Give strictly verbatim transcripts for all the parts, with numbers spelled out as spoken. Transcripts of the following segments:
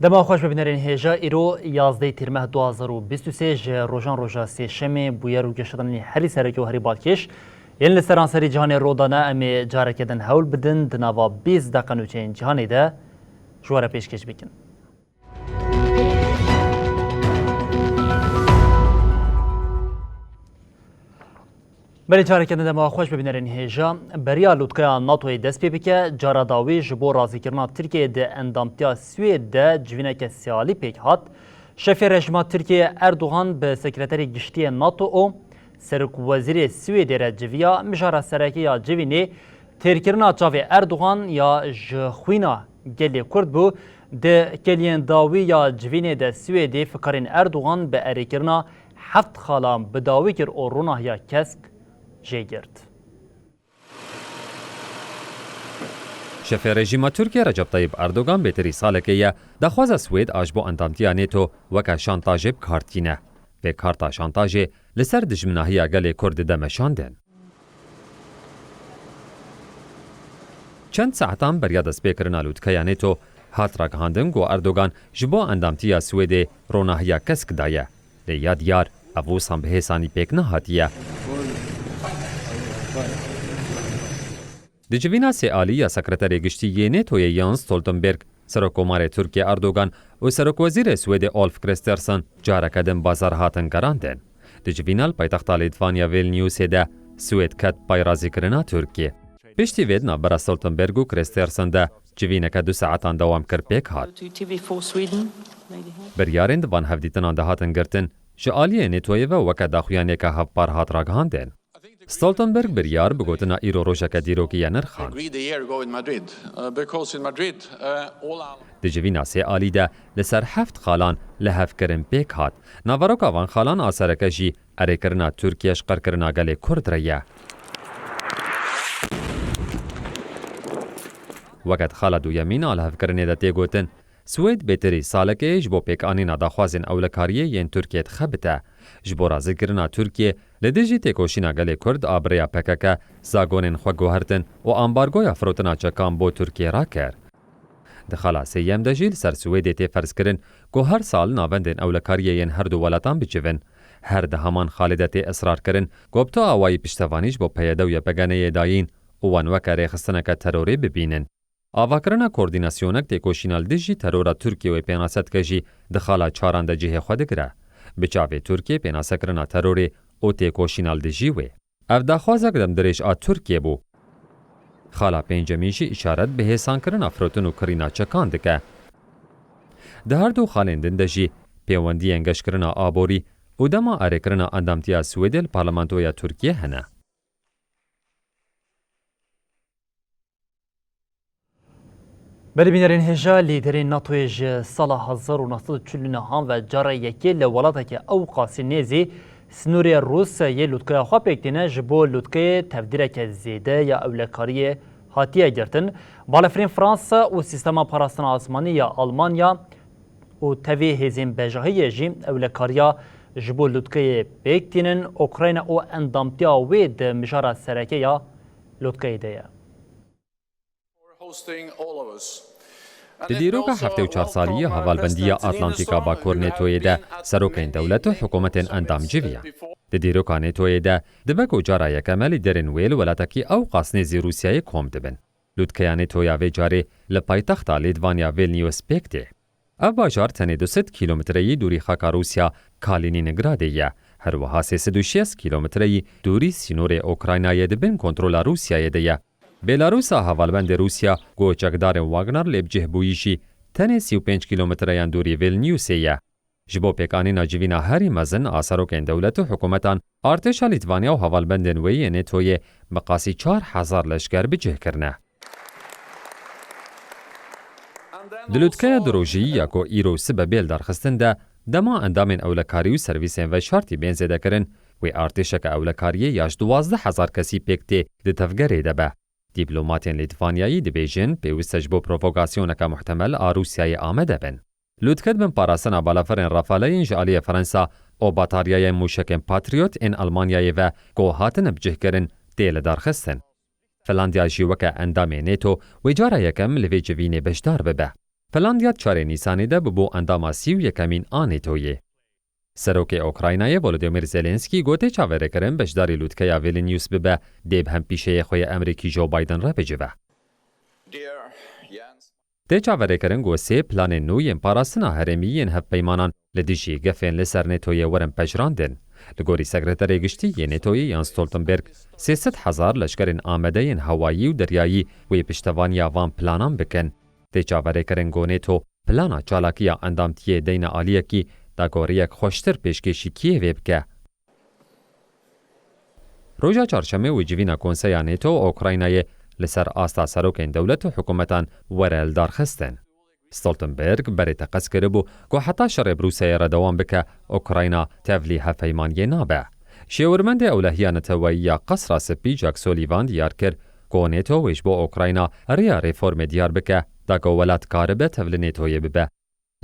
Dema xweş be bînerên hêja, îro yazdeh tîrmeh du hazar û bîst û sê ji rojan roja sêşemê bûyer û geşedanî herî sereke û herî balkêş yên li seranserî cîhanê ro dane, em ê careke din hewl bidin di nava bîst deqa nûçeyên cîhanê de ji we re pêşkêş bikin. Belê careke din dema xweş be bînerên hêja. Beriya lûtkeya NATOyê dest pê bike, cara dawî ji bo razîkirina Tirkiyeyê di endamtiya Swêd de civîneke sêalî pêk hat. Şefê rejîma Tirkiyeyê Erdogan bi sekreterê giştî yê NATO û serokwezîrê Swêdê re civiya. Mijara sereke ya civînê têrkirina çavê Erdogan ya ji xwîna gelê Kurd bû. Di keliyên dawî ya civînê de Swêdê fikarên Erdogan bi erêkirina heft xalan bi dawî kir û ronahiya kesk jê girt. Şefê rejîma Tirkiyê Recep Tayyip Erdogan bêtirî salekê ye daxwaza Swêd a ji bo endamtiya NATO weke şantajê bi kar tîne. Vê karta şantajê li ser dijminahiya gelê Kurd dide meşandin. Çend saetan beriya destpêkirina lûtkeya NATO hat ragihandin ku Erdogan ji bo endamtiya Swêdê ronahiya kesk daye. Lê ya diyar, ev wisa bi hêsanî pêk nehatiye. Di civîna sê alî ya Sekreterê Giştî yê NATOyê Jens Stoltenberg, Serokkomarê Tirkiyê Erdogan û Serokwezîrê Swêdê Ulf Kristersson careke din bazar hatin gerandin. Di civîna li paytexta Lîtvanya Vilniusê de Swêd ket pay razîkirina Tirkiyê. Piştî vê di navbera Stoltenberg û Kristersson de civîneke du saetan dewam kir pêk hat. Biryarên di van hevdîtinan de hatin girtin, ji aliyê NATOyê ve weke daxuyaniyeke hevpar hat ragihandin. Stoltenberg biryar bi gotina îro rojeke dîrokî ye nirxand. Agree the year ago in Madrid, uh, because in Madrid, uh, all our Di civîna sê alî de li ser heft xalan lihevkirin pêk hat. Naveroka van xalan a sereke jî erêkirina Tirkiye ji qirkirina gelê Kurd re ye. Weke di xala duyemîn a lihevkirinê de tê gotin, Swêd bêtirî salekê ji bo pêkanîna daxwazên ewlekariyê yên Tirkiyê dixebite. Ji bo razîkirina Tirkiyê li dijî têkoşîna gelê Kurd a bi rêya P K K zagonên xwe guhertin û ambargoya firotina çekan bo Tirkiyê rakir. Di xala sêyem de jî li ser Swêdê tê ferzkirin ku her sal navendên ewlekariyê yên her du welatan bicivin. Her di heman xalê de tê israr kirin ku bi tu awayî piştevanî ji bo P Y D û Y P G neyê dayîn û wan weke rêxistineke terorê bibînin. Avakirina koordînasyonek têkoşîna li dijî terora Tirkiyê wê pênase dike jî di xala çaran de cihê xwe digire. Bi çavê Tirkiyê pênasekirina terorê û têkoşîna li dijî wê. Ev daxwazek demdirêj a Tirkiyê bû. Xala pêncemîn jî îşaret bi hêsankirina firotin û kirîna çekan dike. Di her du xalên din de jî pêwendiyên geşkirina aborî û dema erêkirina endamtiya Swêdê li Parlamentoya Tirkiyê hene. Belê bînerên hêja, lîderên NATOyê ji sala hezar û neh sed û çil û nehan ve cara yekê li welateke ew qasî nêzî sînorê Rûs yê lûtkeya xwe pêk tîne, ji bo lûtkeyê tevdîreke zêde ya ewlekariyê hatiye girtin. Balefirên Fransa û sîstema parastina asmanî ya Almanya û tevî hêzên bejahiyê jî ewlekariya ji bo lûtkeyê pêk tînin. Ukrayna û endamtiya wê di mijara sereke ya lûtkeyê de ye. Di dîroka heftê û çar salî ya hevalbendiya Atlantîka Bakur NATOyê de serokên dewlet û hikûmetên endam civiyan. Di dîroka NATOyê de dibe ku cara yekem e lîderên wê li welatekî ew qas nêzî Rûsyayê kom dibin. Lûtkeya NATOya vê carê li paytexta Lîtvanya Vilnius pêk tê. Ev bajar tenê du sed kîlometreyî dûrî xaka Rûsya Kalinîngradê ye. Her wiha sê sed û şêst kîlometreyî dûrî sînorê Ukraynayê di bin kontrola Rûsyayê de ye. Bêlarûsa hevalbendê Rûsya ku çekdarên Wagner lê bi cih bûyî jî tenê sî û pênc kîlometreyan dûrî Vilniusê ye. Ji bo pêkanîna civîna herî mezin a serokên dewlet û hikûmetan, artêşa Lîtvanya û hevalbendên wê yê NATOyê bi qasî çar hezar leşker bi cih kirine. Di lûtkeya du rojî ya ku îro sibe bê lidarxistin de, dema endamên ewlekarî û servîsên veşartî bên zêdekirin, wê artêşeke ewlekariyê ya ji duwazdeh hezar kesî pêk tê di tevgerê de be. Dîplomatên Lîtvanyayî dibêjin, pêwîst e ji bo provokasyoneke muhtemel a Rûsyayê amade bin. Lûtke di bin parastina balafirên Rafale yên ji aliyê Fransa û bataryayên mûşekên Patriot ên Almanyayê ve ku hatine bicihkirin, tê lidarxistin. Finlandya jî weke endamê NATO wê cara yekem li vê civînê beşdar bibe. Finlandiya di çarê Nîsanê de bûbû endama sî û yekemîn a nêtoyê. Serokê Ukraynayê Volodymyr Zelensky got tê çaverêkirin beşdarî lûtkeya Vilnius bibe, dê bi hempîşeyê xwe yê Amerîkî Joe Biden re bicive. Tê çaverêkirin ku sê planên nû yên parastina herêmî yên hevpeymanan li dijî gefên li ser nêtoyê werin pejirandin. Li gorî Sekreterê Giştî yê nêtoyê Jens Stoltenberg, sê sed hezar leşkerên amade yên hewayî û deryayî wê piştevaniya van planan bikin. Tê çaverêkirin ku nêto plana çalakiya endamtiyê deyne aliyekî da ku rêyek xweştir pêşkêşî Kîevê bike. Roja çarşemê wê civîna Konseya nêto û Ukraynayê li ser asta serokên dewlet û hikûmetan were lidarxistin. Stoltenberg berê teqez kiribû ku heta şerê bi Rûsyayê re dewam bike, Ukrayna tevlî hevpeymaniyê nabe. Şêwirmendê Ewlehiya Neteweyî ya Qesra Spî Jack Sullivan diyar kir ku nêto wê ji bo Ukrayna rêya reformê diyar bike, da ku welat karibe tevli nêtoyê bibe.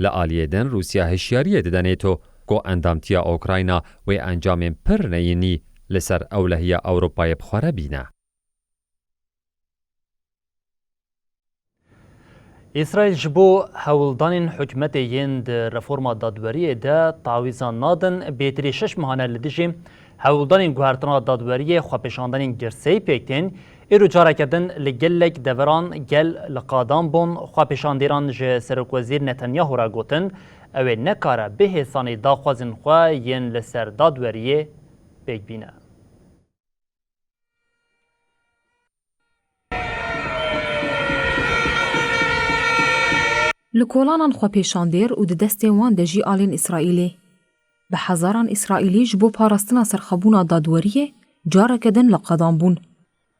Li aliyê din Rûsya hişyariyê dide nêto ku endamtiya Ukrayna wê encamên pir neyînî li ser ewlehiya Ewropayê bi xwe re bîne. Îsraîl ji bo hewldanên hikûmetê yên di reforma dadweriyê de tawîzan nadin, bêtirî şeş mehan e li dijî hewldanên guhertina dadweriyê xwepêşandanên girseyî pêk tên. Îro careke din li gelek deveran gel li qadan bûn, xwepêşandêran ji Serokwezîr Netanyahu re gotin, ew ê nekare bihêsanî daxwazên xwe yên li ser dadweriyê pêk bîne. Li kolanan xwepêşandêr û di destên wan de jî alên Îsraîlê. Bi hezaran Îsraîlî ji bo parastina serxwebûna dadweriyê careke din li qadan bûn.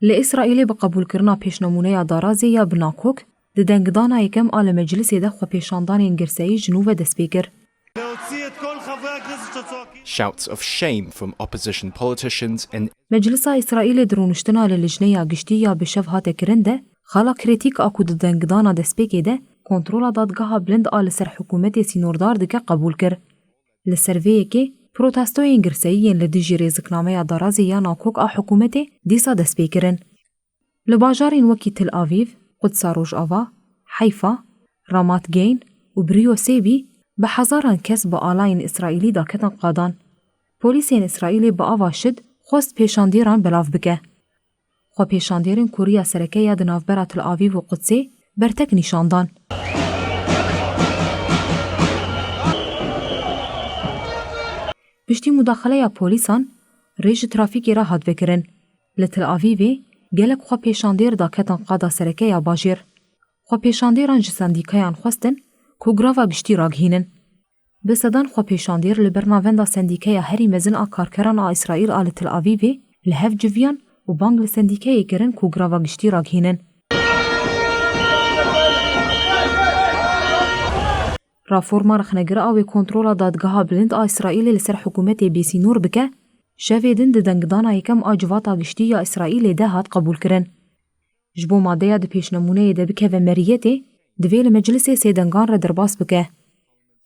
Li Îsraîlê bi qebûlkirina pêşnemûneya darazê ya bi nakok di dengdana yekem a li meclisê de xwepêşandanên girseyî ji nû ve dest pê kir. Shouts of shame from opposition politicians in Meclisa Îsraîlê di rûniştina li Lijneya Giştî ya bi şev hate kirin de xala krîtîk a ku di dengdana destpêkê de kontrola dadgeha bilind a li ser hikûmetê sînordar dike qebûl kir. Li ser vê yekê protestoyên girseyî yên li dijî rêziknameya darazê ya nakok a hikûmetê dîsa dest pê kirin. Li bajarên wekî Tel Avîv, Qudsa Rojava, Heyfa, Ramat Geyn û Briyo Sêbî bi hezaran kes bi alayên Îsraîlî daketin qadan. Polîsên Îsraîlê bi ava şid xwest pêşandîran belav bike. Xwepêşandêrên ku riya sereke ya di navbera Tel Avîv û Qudsê bertek nîşan dan. Piştî mudaxeleya polîsan, rê ji trafîkê re hat vekirin. Li Tel Avîvê gelek xwepêşandêr daketin qada sereke ya bajêr. Xwepêşandêran ji sendîkayan xwestin ku greva giştî ragihînin. Bi sedan xwepêşandêr li ber navenda sendîkeya herî mezin a karkeran a Îsraîl a li Tel Avîvê li hev civiyan û bang li sendîkeyê kirin ku greva giştî ragihînin. Reforma rexnegir a wê kontrola dadgeha bilind a Îsraîlê li ser hikûmetê bêsînor bike, şevê din di dengdana yekem a Civata Giştî ya Îsraîlê de hat qebûlkirin. Ji bo madeya di pêşnemûneyê de bikeve meriyetê, divê li meclisê sê dengan re derbas bike.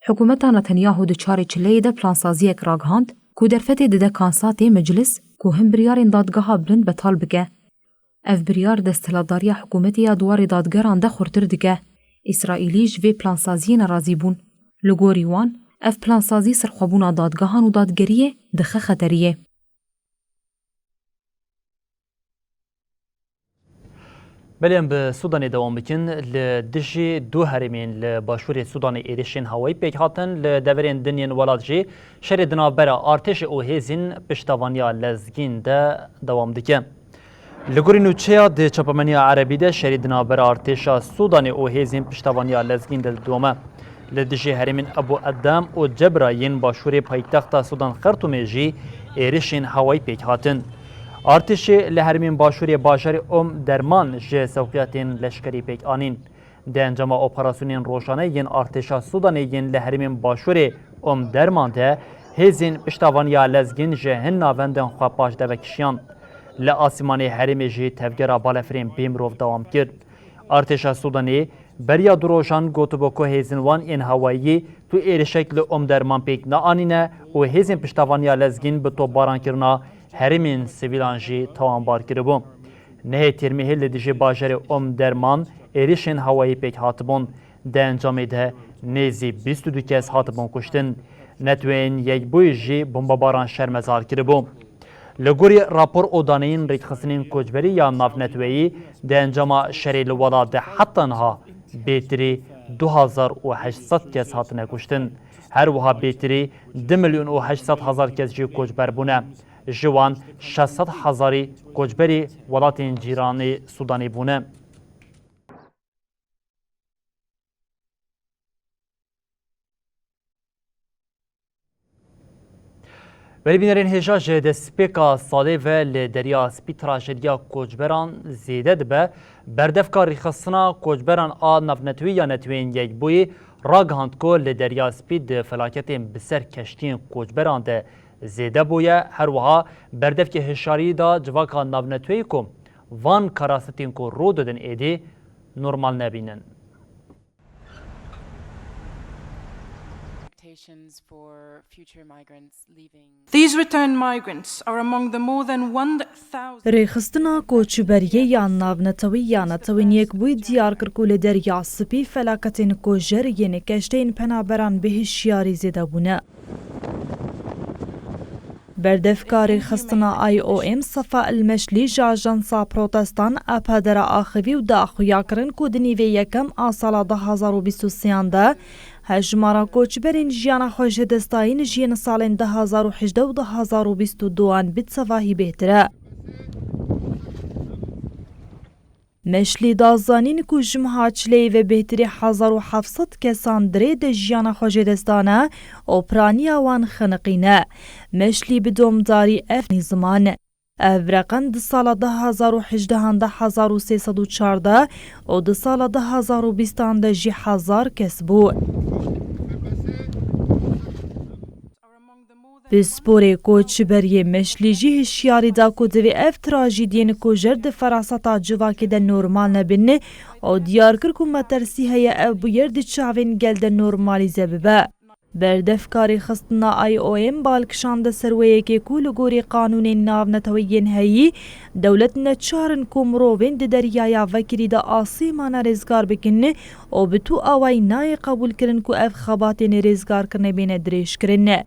Hikûmeta Netanyahu di çarê çileyê de plansaziyek ragihand ku derfetê dide kansatê meclis ku hin biryarên dadgeha bilind betal bike. Ev biryar desthilatdariya hikûmetê ya di warê dadgeran de xurtir dike. Îsraîlî ji vê plansaziyê nerazî bûn. Li gorî wan, ev plansazî serxwebûna dadgehan û dadgeriyê dixe xeteriyê. Belê em bi Sûdanê dewam bikin. Li dijî du herêmên li başûrê Sûdanê êrişên hewayî pêk hatin, li deverên din yên welat jî şerê di navbera artêşê û hêzên piştevaniya lezgîn de dewam dike. Li gorî nûçeya di çapemeniya erebî de şerê di navbera artêşa Sûdanê û hêzên piştevaniya lezgîn de didome. Li dijî herêmên Ebû Edem û Cebra yên başûrê paytexta Sûdan Xertûmê jî êrişên hewayî pêk hatin. Artêşê li herêmên başûrê bajarê Om Derman ji sewqiyatên leşkerî pêk anîn. Di encama operasyonên rojane yên artêşa Sûdanê yên li herêmên başûrê Om Derman de hêzên piştevaniya lezgîn ji hin navendên xwe paş de vekişiyan. Li asîmanê herêmê jî tevgera balefirên bêmirov dewam kir. Artêşa Sûdanê beriya du rojan gotibû ku hêzên wan yên hewayî tu êrişek li Om Derman pêk neanîne û hêzên piştevaniya lezgîn bi topbarankirina herêmên sivîlan jî tawanbar kiribû. Nehê Tîrmehê li dijî bajarê Om Derman êrişên hewayî pêk hatibûn. Di encamê de nêzî bîst û du kes hatibûn kuştin. Neteweyên Yekbûyî jî bombebaran şermezar kiribû. Li gorî rapor û daneyên rêkxistinên koçberî ya navneteweyî, di encama şerê li welat de heta niha bêtirî du hezar û heşt sed kes hatine kuştin. Her wiha bêtirî du milyon û heşt sed hezar kes jî koçber bûne. Ji wan şeş sed hezarî koçberî welatên cîranê Sûdanê bûne. Belê bînerên hêja, ji destpêka salê ve li Derya Spî trajediya koçberan zêde dibe. Berdevka rêxistina koçberan a navnetewî ya Neteweyên Yekbûyî ragihand ku li Derya Spî di felaketên bi ser keştiyên koçberan de zêde bûye. Her wiha berdevkê hişyarî da civaka navneteweyî ku van karasitên ku rû didin êdî normal nebînin. Expectations for future migrants leaving. These returned migrants are among the more than one thousand. Rêxistina koçberiyê ya navnetewî ya Netewên Yekbûyî diyar kir ku li Derya Spî felaketên kujer yên keşteyên penaberan bi hişyarî zêde bûne. Berdevka rêxistina I O M Sefa El Meşlî ji ajansa protestan A P D re axivî û da xuyakirin ku di nîvê yekem a sala du hezar û bîst û sêyan de hejmara koçberên jiyana xwe ji dest dayîn ji yên salên du hezar û hejdeh û du hezar û bîst û duan bi tevahî bêhtir e. Meşlî da zanîn ku ji meha çileyê ve bêhtirî hezar û heft sed kesan di rê de jiyana xwe ji dest dane û piraniya wan xeniqîne. Meşlî bi domdarî ev nî ziman. Ev reqem di sala du hezar û hejdehan de hezar û sê sed û çardeh û di sala du hezar û bîstan de jî hezar kes bû. Pisporê koçberiyê Meşlî jî hişyarî da ku divê ev trajîdiyên kujer di feraseta civakê de normal nebin û diyar kir ku metirsî heye ev bûyer di çavên gel de normalîze bibe. Berdevka rêxistina I O M bal kişande ser wê yekê ku li gorî qanûnên navneteweyên heyî, dewlet neçar in ku mirovên di deryaya vekirî de asê mane rêzgar bikin û bi tu awayî nayê qebûlkirin ku ev xebatên rêzgarkirinê bêne dirêjkirin.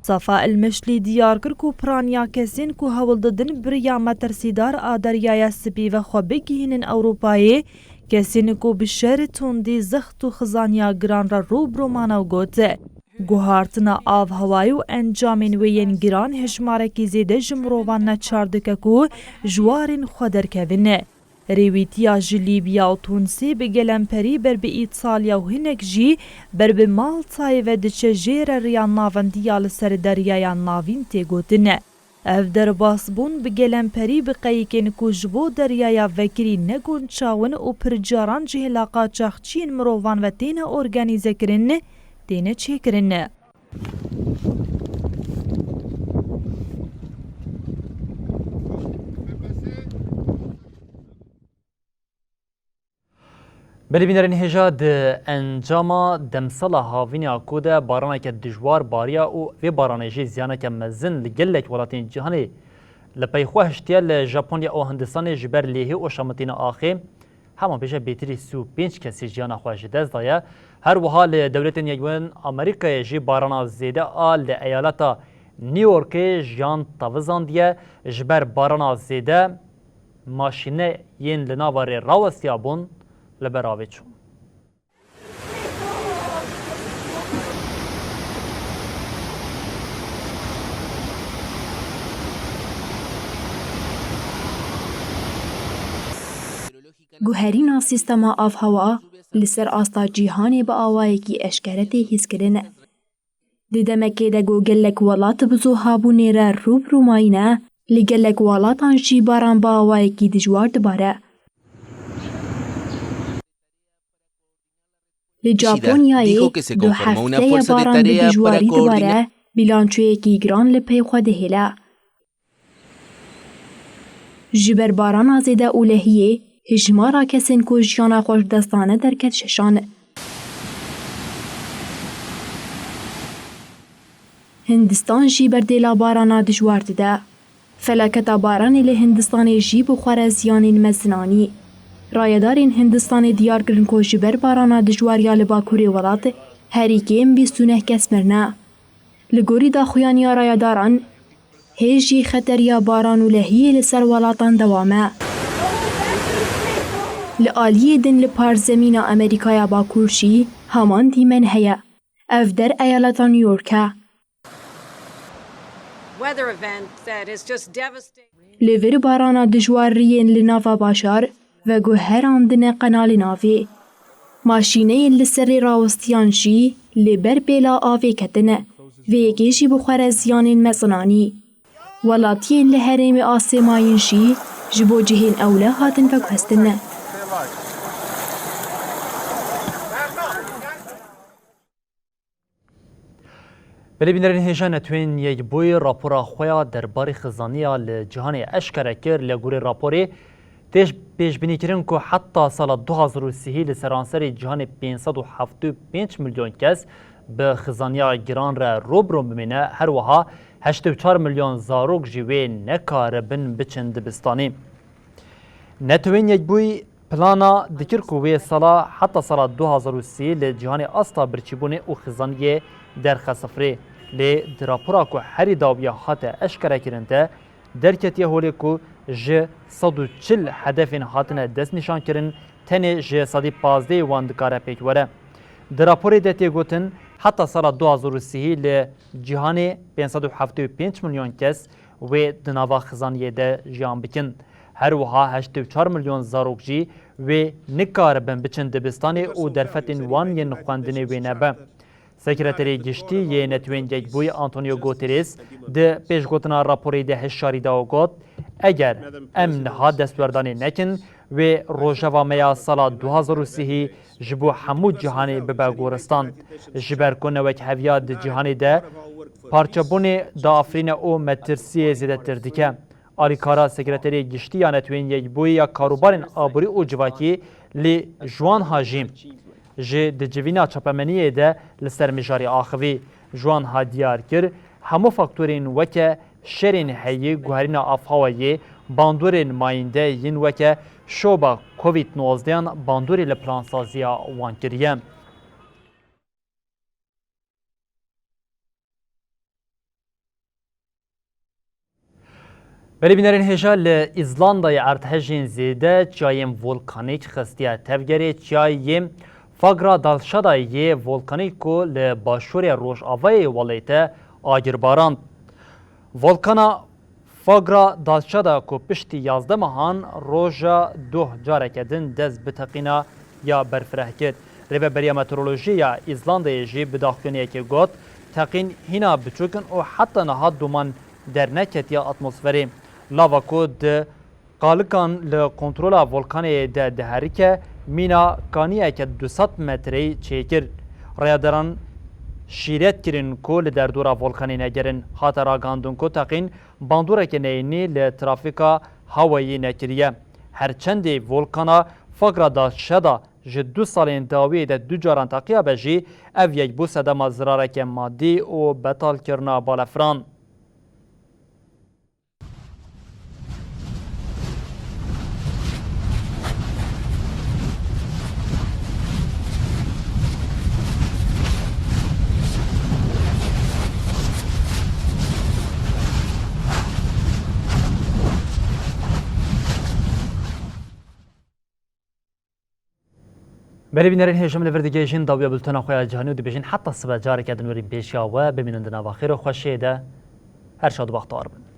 Safa El Meşlî diyar kir ku piraniya kesên ku hewl didin bi riya metirsîdar a Deryaya Spî ve xwe bigihînin Ewropayê, kesên ku bi şer, tundî, zext û xizaniya giran re rû bi rû mane û got, guhartina avhewayê û encamên wê yên giran hejmarekî zêde ji mirovan neçar dike ku ji warên xwe derkevin. Rêwîtiya ji Lîbya û Tunsê bi gelemperî ber bi Îtalya û hinek jî ber bi Maltayê ve diçe jê re riya navendiya li ser Deryaya Navîn tê gotin. Ev derbasbûn bi gelemperî bi qeyikên ku ji bo deryaya vekirî ne gunçaw in û pircaran ji hêla qaçaxçiyên mirovan ve têne organîzekirin, têne çêkirin. Belê bînerên hêja, di encama demsala havînê Ako de baraneke dijwar bariya û vê baranê jî ziyaneke mezin li gelek welatên cîhanê li pey xwe hiştiye. Li Japonya û Hindistanê ji ber lêhê û şamitîna axê hema bêje bêtirî sî û pênc kesî jiyana xwe ji dest daye. Her wiha li Dewletên Yekbûyî Amerîkayê jî barana zêde a li eyaleta New Yorkê jiyan tevizandiye. Ji ber barana zêde maşîne yên li nava rê rawestiyabûn li ber avê çûn. Guherîna sîstema avhewa li ser asta cîhanê bi awayekî eşkere tê hîskirin. Di demekê de ku gelek welat bi zû habûnê re rû bi rû mayî ne, li gelek welatan jî baran bi awayekî dijwar dibare. Li Japonyayê du hefteye baran bi dijwarî dibare, bîlançoyekî giran li pey xwe dihêle. Ji ber barana zêde û lehiyê, hejmara kesên ku jiyana xwe ji dest dane derket şeşan. Hindistan jî berdêla barana dijwar dide. Felaketa baranê li Hindistanê jî bi xwe re ziyanên mezin anî. Rayedarên Hindistanê diyar kirin ku ji ber barana dijwar ya li bakurê welat herî kêm bîst û neh kes mirine. Li gorî daxuyaniya rayedaran, hê jî xeteriya baran û lehiyê li ser welatan dewam e. Li aliyê din li parzemîna Amerîkaya Bakur jî heman dîmen heye. Ev der eyaleta New York e. Weather event that is just devastating. Li vir barana dijwar riyên li nava bajar veguherandine qenalên avê. Maşîneyên li serê rawistiyan jî li ber pêla avê ketine. Vê yekê jî bi xwe re ziyanên mezin anî. Welatiyên li herêmê Asê Mayîn jî ji bo cihên ewle hatin veguhestin. Belê bînerên hêja, Netewên Yekbûyî rapora xwe ya derbarê xizaniya li cîhanê eşkere kir. Li gorî raporê tê pêşbînîkirin ku heta sala du hazar û sî li seranserê cîhanê pênc sed û hevdî û pênc milyon kes bi xizaniya giran re rû bi rû bimîne, her wiha heştê û çar milyon zarok jî wê nekaribin biçin dibistanê. Netewên Yekbûyî plana dikir ku wê sala heta sala du hazar û sî li cîhanê asta birçîbûnê û xizaniyê derxe sifrê. Lê di rapora ku herî dawiya hate eşkerekirin de derketiye holê ku ji sed û çil hedefên hatine destnîşankirin, tenê ji sedî pazdehê wan dikare pêk were. Di raporê de tê gotin, heta sala du hazar û sî li cîhanê pênc sed û hevdî û pênc milyon kes wê di nava xizaniyê de jiyan bikin. Her wiha heştê û çar milyon zarok jî wê nikaribin biçin dibistanê û derfetên wan yên xwendinê wê nebe. Sekreterê Giştî yê Netewên Yekbûyî Antonio Guterres di pêşgotina raporê de hişyarî da û got, eger em niha destwerdanê nekin, wê rojeva me ya sala du hazar û sî ji bo hemû cîhanê bibe goristan. Ji ber ku newekheviya di cîhanê de parçebûnê diafirîne û metirsiyê zêdetir dike. Alîkara Sekreterê Giştî ya Netewên Yekbûyî ya Karûbarên Aborî û Civakî Li Juan Hajî jî di civîna çapemeniyê de li ser mijarê axivî. Juan ha diyar kir, hemû faktorên weke şerên heyî, guherîna avhewayê, bandorên mayînde yên weke şoba Covid nozdehan bandorê li plansaziya wan kiriye. Belê bînerên hêja, li Îzlandayê erdhejên zêde çiyayên volkanîk xistiye tevgerê. Çiyayê Fagra Dalshada yê volkanîk ku li başûrê rojavayê welêt e, agir barand. Volkana Fagra Dalshada ku piştî yazdeh mehan roja doh careke din dest bi teqîna ya berfireh kir. Rêveberiya Meteorolojiyê ya Îzlandayê jî bi daxuyaniyekê got, teqîn hîna biçûk in û heta niha doman derneketiye atmosferê. Lava ku di qalikan li kontrola volkanê de diherike, mîna kaniyeke du sed metreyî çêkir. Rêyadaran şîret kirin ku li derdora volkanê negerin. Hate ragihandin ku teqîn bandoreke neyînî li trafîka hewayî nekiriye. Her çendê volkana Fagra Dalshada ji du salên dawiyê de du caran teqiyabe jî, ev yek bû sedema zirareke madî û betalkirina balefiran. Belê bînerên hêja, em li vir digihêjin dawiya bultena xwe ya cîhanî û dibêjin heta sibe careke din werî pêşiya we, bimînin di nava xêr û xweşiyê de. Her şad û bextewar bin.